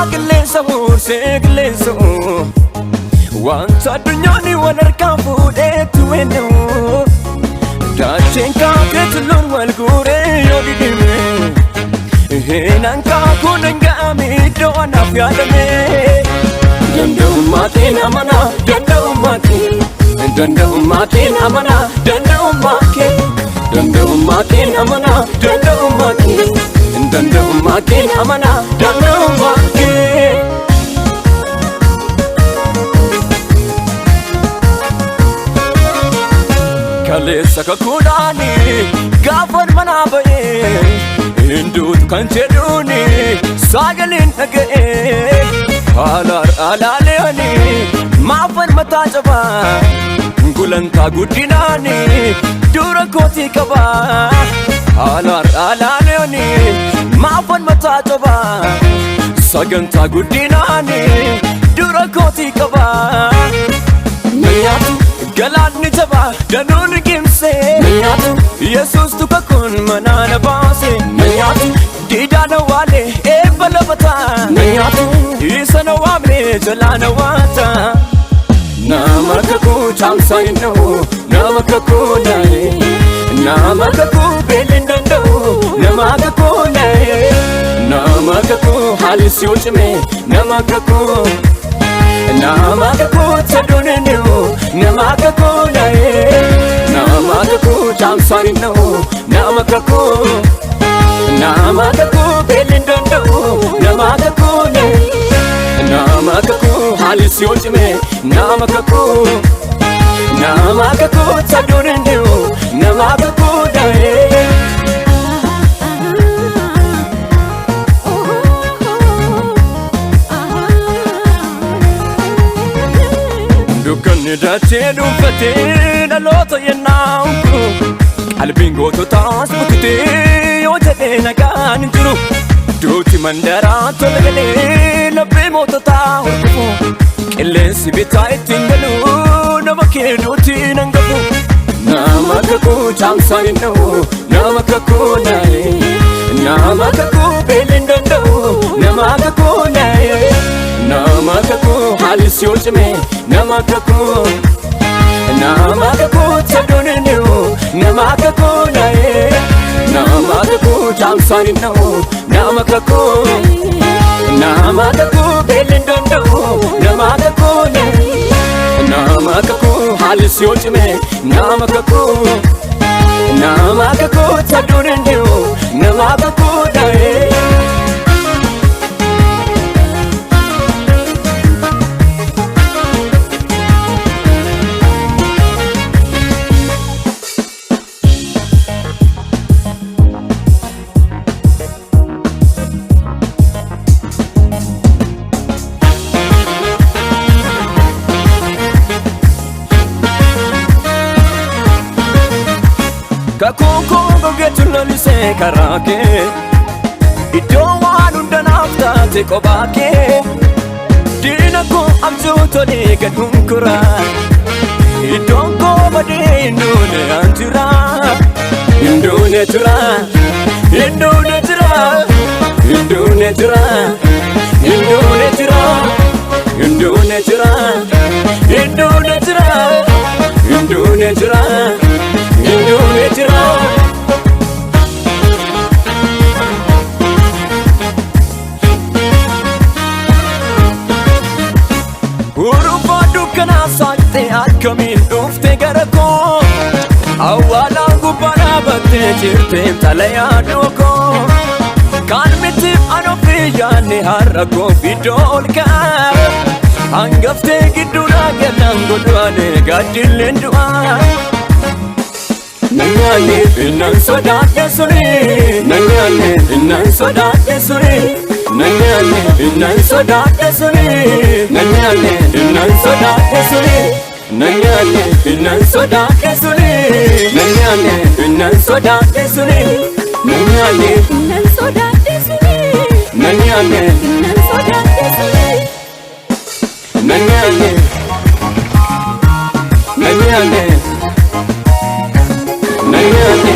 Qilleensa huursee qilleensa wanta addunyaan wal harkaa fuudheetu eenyu daacheen kaatee tulluun wal guuree yoo didime heenaan kaakuu danda'ame iddoo anaaf yaadame. Danda'ummaa kee amana, danda'ummaa kee, danda'ummaa kee amana, danda'ummaa kee, danda'ummaa kee amana, danda'ummaa kee, danda'ummaa kee amana, danda'ummaa kee. Kaleessa kakuudhaani gaafan manaa ba'ee hinduutu kan jedhuuni sagaleen dhaga'ee haala alaaleeni maafan mataa cabaa gulantaa guddinaani dura kootii qabaa haala alaaleeni maafan mataa cabaa sagantaa guddinaani dura kootii qabaa. Nyaatu galaanni jabaa danuun gimsee, nyaatu Yesuus tuka kun manaana baase, nyaatu diidaana waale eebba lafataa, nyaatu isa na waamne jalaana waata. Nama kakuu caamsaa hin dha'u, nama kakuu naa'e, nama kakuu beelli hin danda'u, nama kakuu naa'e, nama kakuu haalli si yoo cime, nama kakuu. Nama kakuu taduun hin dhi'u, nama kakuu naa'e, nama kakuu caamsaan hin dha'u, nama kakuu, nama kakuu beelli hin danda'u, nama kakuu naa'e, nama kakuu haalli si yoo cime, nama kakuu, nama kakuu taduun hin dhi'u, nama kakuu naa'e. Dukkanni dachee dhuunfatee dhaloota yennaa qalbiin goototaas bututee yoo jedhee nagaan hin jiru. Duuti mandaraa tola galee laphee moototaa hordofu. Qilleensi bitaa ittiin galu nama kee duuti nan gafu. Nama kakuu caamsaan hin dha'u, nama kakuu naa'e, nama kakuu beelli hin danda'u, nama kakuu naa'e, nama kakuu haalli si yoo cime, nama kakuu, nama kakuu taduun hin dhi'u, nama kakuu naa'e, nama kakuu caamsaan hin dha'u, nama kakuu, nama kakuu beelli hin danda'u, nama kakuu naa'e, nama kakuu haalli si yoo cime, nama kakuu, nama kakuu taduun hin dhi'u, nama kakuu naa'e. Kakuun koo gogeetu lalisee karaa kee iddoo waan hunda naaf taate kophaa kee diina koo abjuu tolee gad hunkura iddoon koo badee hin duune an jira, hin duune jira, hin duune jira, hin duune jira, hin duune jira, hin duune jira, hin duune jira, hin duune jira, hin duune jira. Urufaa dukkanaa saaqxee akkamiin dhufte gara koo awwaalaan gubbaa dhaabattee jirtee xalayaa duukoo kan mitiif an ofii yaadne har'a koo iddoo ol ka'a hangaftee gidduudhaa galaan godhaane gaaddilleen du'aa. Nanyaanne innan sodaadhe suni, nanyaanne innan sodaadhe suni, nanyaanne innan sodaadhe suni, nanyaanne innan sodaadhe suni, nanyaanne innan sodaadhe suni, nanyaanne innan sodaadhe suni, nanyaanne Nan sodaadhe suni, nanyaanne nan sodaadhe suni. Nanyaanne nanyaanne nanyaanne.